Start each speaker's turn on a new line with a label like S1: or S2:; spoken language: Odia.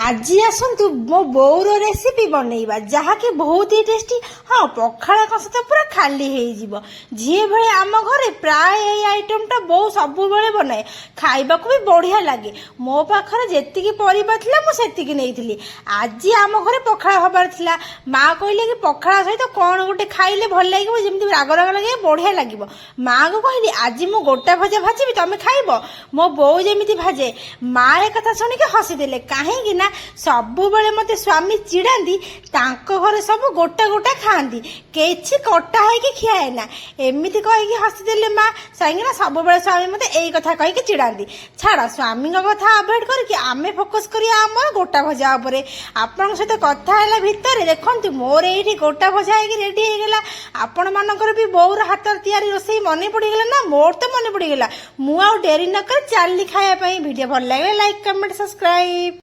S1: ଆଜି ଆସନ୍ତୁ ମୋ ବୋଉର ରେସିପି ବନେଇବା, ଯାହାକି ବହୁତ ହି ଟେଷ୍ଟି। ହଁ, ପଖାଳ କଂସା ତ ପୁରା ଖାଲି ହେଇଯିବ। ଝିଅ ବେଳେ ଆମ ଘରେ ପ୍ରାୟ ଏଇ ଆଇଟମଟା ବୋଉ ସବୁବେଳେ ବନାଏ। ଖାଇବାକୁ ବି ବଢ଼ିଆ ଲାଗେ। ମୋ ପାଖରେ ଯେତିକି ପରିବା ଥିଲା, ମୁଁ ସେତିକି ନେଇଥିଲି। ଆଜି ଆମ ଘରେ ପଖାଳ ହବାର ଥିଲା। ମା କହିଲେ କି ପଖାଳ ସହିତ କ'ଣ ଗୋଟେ ଖାଇଲେ ଭଲ ଲାଗିବ, ଯେମିତି ରାଗ ରାଗ ଲାଗିବ, ବଢ଼ିଆ ଲାଗିବ। ମାଆକୁ କହିଲି, ଆଜି ମୁଁ ଗୋଟା ଭଜା ଭାଜିବି, ତମେ ଖାଇବ, ମୋ ବୋଉ ଯେମିତି ଭାଜେ। ମା ଏ କଥା ଶୁଣିକି ହସିଦେଲେ, କାହିଁକି ନା ସବୁବେଳେ ମୋତେ ସ୍ୱାମୀ ଚିଡ଼ାନ୍ତି, ତାଙ୍କ ଘରେ ସବୁ ଗୋଟା ଗୋଟା ଖାଆନ୍ତି, କିଛି କଟା ହେଇକି ଖିଆ ନା। ଏମିତି କହିକି ହସିଦେଲେ ମା, କାହିଁକି ନା ସବୁବେଳେ ସ୍ୱାମୀ ମୋତେ ଏଇ କଥା କହିକି ଚିଡ଼ାନ୍ତି। ଛାଡ଼, ସ୍ୱାମୀଙ୍କ କଥା ଆଭଏଡ଼ କରିକି ଆମେ ଫୋକସ୍ କରିବା ଆମର ଗୋଟା ଭଜା ଉପରେ। ଆପଣଙ୍କ ସହିତ କଥା ହେଲା ଭିତରେ ଦେଖନ୍ତୁ, ମୋର ଏଇଠି ଗୋଟା ଭଜା ହେଇକି ରେଡି ହେଇଗଲା। ଆପଣମାନଙ୍କର ବି ବୋଉର ହାତର ତିଆରି ରୋଷେଇ ମନେ ପଡ଼ିଗଲା ନା? ମୋର ତ ମନେ ପଡ଼ିଗଲା। ମୁଁ ଆଉ ଡେରି ନକରି ଚାଲିଲି ଖାଇବା ପାଇଁ। ଭିଡ଼ିଓ ଭଲ ଲାଗିଲେ ଲାଇକ୍, କମେଣ୍ଟ, ସବସ୍କ୍ରାଇବ୍।